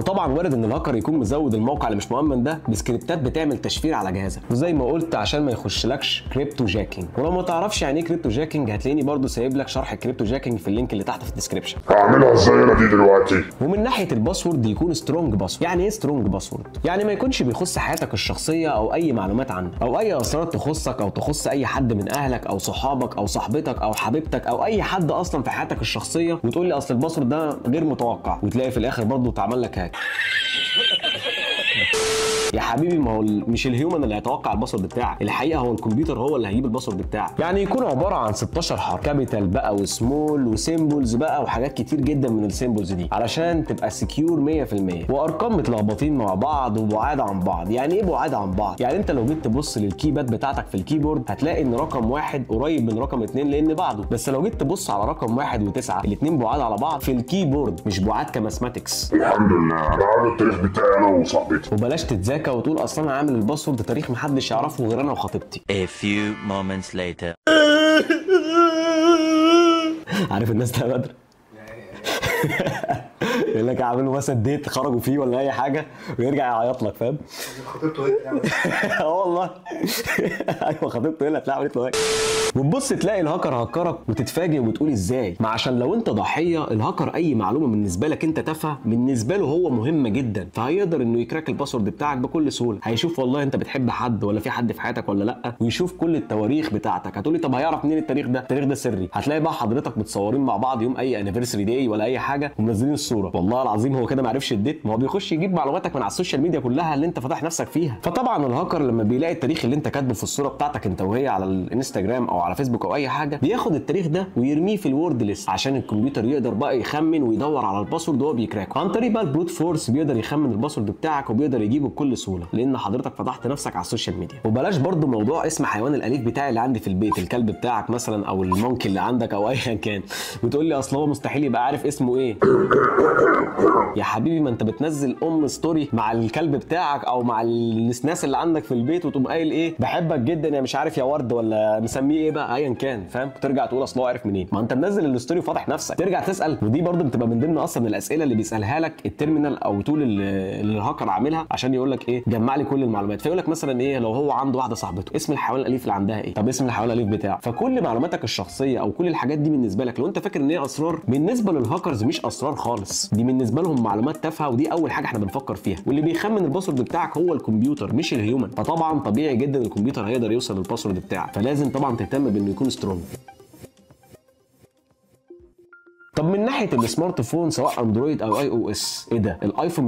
وطبعا وارد ان الهاكر يكون مزود الموقع اللي مش مؤمن ده بسكريبتات بتعمل تشفير على جهازك، وزي ما قلت عشان ما يخشلكش cryptojacking. ولو ما تعرفش يعني ايه cryptojacking هتلاقيني برضو سايب لك شرح cryptojacking في ال link اللي تحت في ال description. هعملها ازاي انا دي دلوقتي؟ ومن ناحية ال password يكون strong password. يعني ايه strong password؟ يعني ما يكونش بيخص حياتك الشخصية او اي معلومات عنك او اي اسرار تخصك او تخص اي حد من اهلك او صحابك او صاحبتك او حبيبتك او اي حد اصلا في حياتك الشخصية، وتقول لي اصل ال password ده غير متوقع، وتلاقي في الاخر برضو اتعمل لك hack. يا حبيبي ما هو مش ال human اللي هيتوقع ال password بتاعك، الحقيقة هو الكمبيوتر هو اللي هيجيب ال password بتاعك. يعني يكون عبارة عن 16 حرف، capital بقى و small و symbols بقى وحاجات كتير جدا من ال symbols دي علشان تبقى secure 100%، وارقام متلخبطين مع بعض وبعاد عن بعض. يعني ايه بعاد عن بعض؟ يعني انت لو جيت تبص لل keypad بتاعتك في ال keyboard هتلاقي ان رقم 1 قريب من رقم 2 لان بعده، بس لو جيت تبص على رقم 1 و9 الاثنين بعاد على بعض في ال keyboard، مش بعاد ك mathematics. الحمد لله انا عامل التاريخ بتاعي انا وصاحبتي. وبلاش تتذاكى وتقول اصلا انا عامل ال password تاريخ محدش يعرفه غير انا وخطيبتي. A few moments later. عارف الناس ده بدر يقول لك اعملوا مثلا date خرجوا فيه ولا اي حاجة ويرجع يعيط لك، فاهم؟ خطيبته هي اللي اه والله ايوه خطيبته هي اللي هتلاقي عملت له. وتبص تلاقي الهاكر هكرك وتتفاجئ وتقول ازاي؟ ما عشان لو انت ضحية الهاكر اي معلومة بالنسبة لك انت تافهة بالنسبة له هو مهمة جدا، فهيقدر انه ي crack ال password بتاعك بكل سهولة. هيشوف والله انت بتحب حد ولا في حد في حياتك ولا لا، ويشوف كل التواريخ بتاعتك. هتقولي طب هيعرف منين التاريخ ده؟ التاريخ ده سري. هتلاقي بقى حضرتك متصورين مع بعض يوم اي anniversary day ولا اي حاجة ومنزلين الصورة، والله العظيم هو كده ما عرفش ال date، ما هو بيخش يجيب معلوماتك من على ال social media كلها اللي انت فاتح نفسك فيها. فطبعا الهاكر لما بيلاقي التاريخ اللي انت كاتبه في الصورة بتاعتك انت وهي على الانستجرام او على فيسبوك او اي حاجة، بياخد التاريخ ده ويرميه في ال word list عشان الكمبيوتر يقدر بقى يخمن ويدور على ال password وهو بي crack ه. عن طريق بقى ال brute force بيقدر يخمن ال password بتاعك وبيقدر يجيبه بكل سهولة لان حضرتك فتحت نفسك على ال social media. وبلاش برضو موضوع اسم حيوان الاليف بتاعي اللي عندي في البيت، الكلب بتاعك مثلا او ال monkey اللي عندك او ايا كان، وتقول لي اصل هو مستحيل يبقى عارف اسمه ايه. يا حبيبي ما انت بتنزل story مع الكلب بتاعك او مع النسناس اللي عندك في البيت وتقوم قايل ايه بحبك جدا يا مش عارف يا ورد ولا مسميه ايه بقى ايا كان، فاهم؟ ترجع تقول اصل هو عارف منين؟ ما انت منزل ال story وفاتح نفسك. ترجع تسال، ودي برده بتبقى من ضمن اصلا الاسئلة اللي بيسالها لك ال terminal او tool اللي الهاكر عاملها عشان يقول لك ايه جمع لي كل المعلومات. فيقول لك مثلا ايه لو هو عنده واحدة صاحبته اسم الحيوان الاليف اللي عندها ايه، طب اسم الحيوان الاليف بتاعه. فكل معلوماتك الشخصية او كل الحاجات دي بالنسبة لك لو انت فاكر ان هي اسرار، بالنسبة للهاكرز مش اسرار خالص، دي بالنسبة لهم معلومات تافهة، ودي اول حاجة احنا بنفكر فيها. واللي بيخمن ال password بتاعك هو الكمبيوتر مش ال human، فطبعا طبيعي جدا الكمبيوتر هيقدر يوصل لل password بتاعك، فلازم طبعا تهتم بانه يكون strong. طب من ناحية ال smartphone سواء اندرويد او iOS، ايه ده؟ الايفون